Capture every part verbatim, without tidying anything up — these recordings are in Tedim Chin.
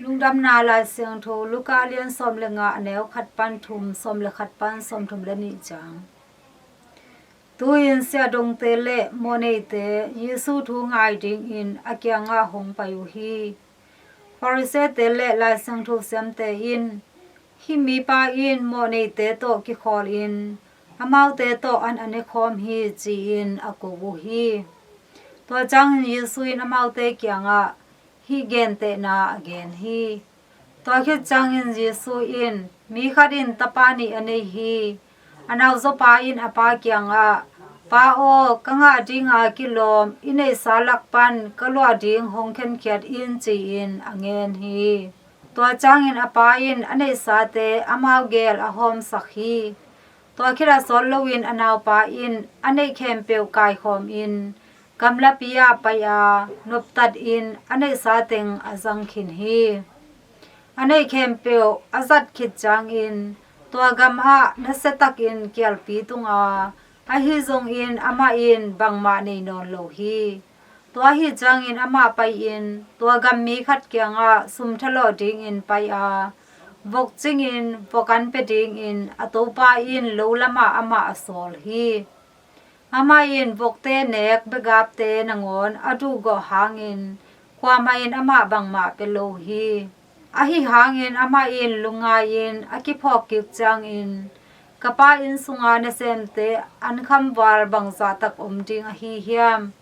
Lungdamna Lai Siangtho Luka a lian sawm le nga, a neu khat pan thum, sawm le khat pan sawmthum le nih ciang. Tu-in siahdongte le mawhneite Jesu thu ngai dingin a kiangah hong pai uh hi. Farisee-te le Lai Siangtho siamte in, "Hih mipa in mawhneite tawh kikhawlin amaute tawh an a nekhawm hi," ci-in a ko uh hi. Tua ciangin Jesu in amaute kiangah hih gentehna a gen hi. Tua khit ciangin Jesu in, "Mi khat in tapa nih a nei hi. A nauzaw pa in a pa kiangah, 'Pa aw, ka ngah dinga kilawm i neihsa lak pan ka luah ding hong khenkhiat in,' ci-in a ngen hi. Tua ciangin a pa in a neihsate amau gel a hawmsak hi. Tua khit a sawt loin a naupa in a neih khempeuh kaikhawmin gamlapi ah pai a, noptatin a neihsa teng a zang khin hi. A neih khempeuh a zat khit ciangin tua gamah nasiatakin kialpi tung a, ahi zongin amah in bangmah nei nawn lo hi. Tua ahi ciangin amah pai-in tua gam mi khat kiangah sum thalawh dingin pai a, vok cingin vok an pia dingin a topa in lo lamah amah a sawl hi. Amah in vokte nek begapte nangawn a duhgawh hangin kuamah in amah bangmah pia lo hi. Ahi hangin amah in lungngai-in a kiphawk kik ciangin, 'Ka pa inn sunga nasemte an khamval bangzah tak om ding ahi hiam?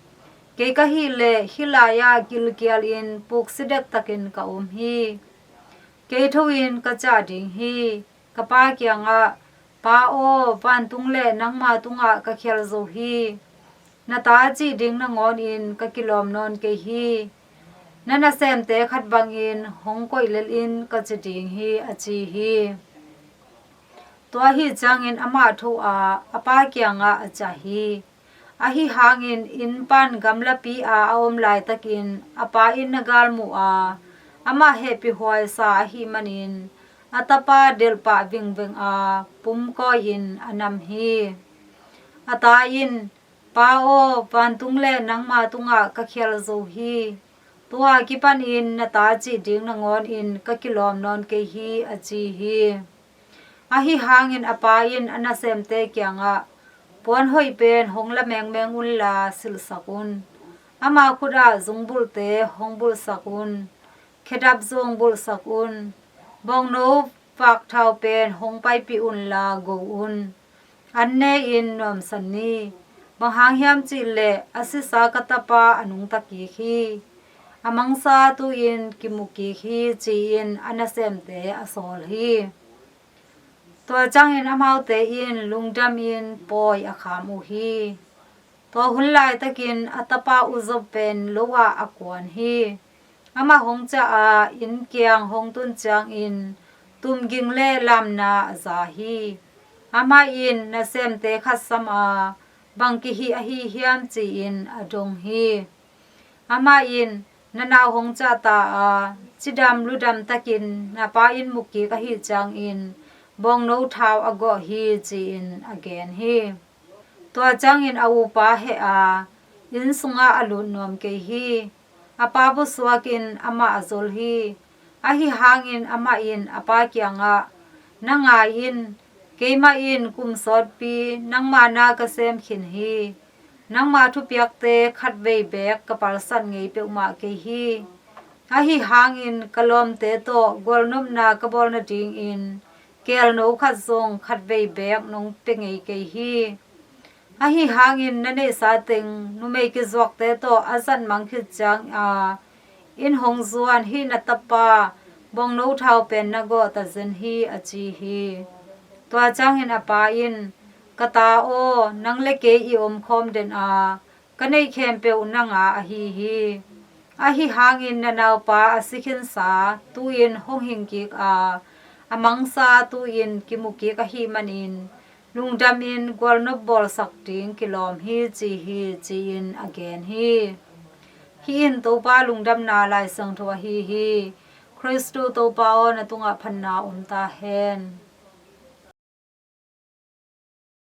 Kei ka hih leh hih lai-ah gilkialin puksi dektakin ka om hi. Kei tho-in ka ciah ding hi. Ka pa kiangah, 'Pa aw, vantung le nangma tungah ka khial zo hi. Na ta cih ding nangawnin ka kilawm nawn kei hi. Na nasemte khat bangin hong koih lel in,' ka ci ding hi," a ci hi. Tua ahi ciangin amah tho a, a pa kiangah a ciah hi. Ahi hangin inn pan gamlapi a a om laitakin a pa in na galmuh a, amah hehpihhuaisa ahih manin a tapa delhpah vingveng a, pumkawi-in a nam hi. A ta in, 'Pa aw, vantung le nangma tungah ka khial zo hi. Tua kipanin na ta cih ding nangawnin ka kilawm nawn kei hi,' a ci hi. Ahi hangin a pa in a nasemte kiangah, 'Puan hoih pen hong la mengmeng unla silhsak un. Ama khutah zungbulhte hong bulhsak un. Khedap zong bulhsak un. Bawngno vakthau pen hong paipih unla go un. An ne-in nuamsa ni. Bang hang hiam cih leh a sisa ka tapa a nungta kik hi. A mangsa tu-in kimu kik hi,' ci-in a nasemte a sawl hi. Tua ciangin amaute in lungdamin pawi a kham uh hi. Tua hun laitakin a tapa uzaw pen lo-ah a kuan hi. Amah hong ciah a, inn kiang hong tun ciangin tumging le lamna a za hi. Amah in nasemte khat sam a, 'Bang kihih ahi hiam?' ci-in a dong hi. Amah in, 'Na nau hong ciah ta a, cidam ludam takin na pa in mu kik ahih ciangin bawngno thau a gawh hi,' ci-in a gen hi. Tua ciangin a upa heh a, inn sungah a lut nuam kei hi. A pa pusuakin amah a zol hi. Ahi hangin amah in a pa kiangah, 'Na ngai in, keimah in kum sawtpi nangma na ka sem khin hi. Nangma thupiakte khatvei beek ka palsat ngei peuhmah kei hi. Ahi hangin ka lawmte tawh gualnopna ka bawl nadingin keelno khat zong khatvei beek nong pia ngei kei hi. Ahi hangin na neihsa teng numei kizuakte tawh a zatmang khit cianga inn hong zuan hih na tapa bawngno thau pen na gawh tazen hi,' a ci hi. Tua ciangin a pa in, 'Ka ta aw, nang le kei i omkhawm den a, ka neih khempeuh nanga ahi hi. Ahi hangin na naupa a si khinsa tu-in hong hing kik a, a mangsa tu-in kimu kik ahih manin lungdamin gualnop bawlsak ding kilawm hi,' ci hi, ci-in a gen hi. Hih in Topa lungdamna Lai Siangtho ahi hi. Khristu Topa aw, na tungah phatna om ta hen.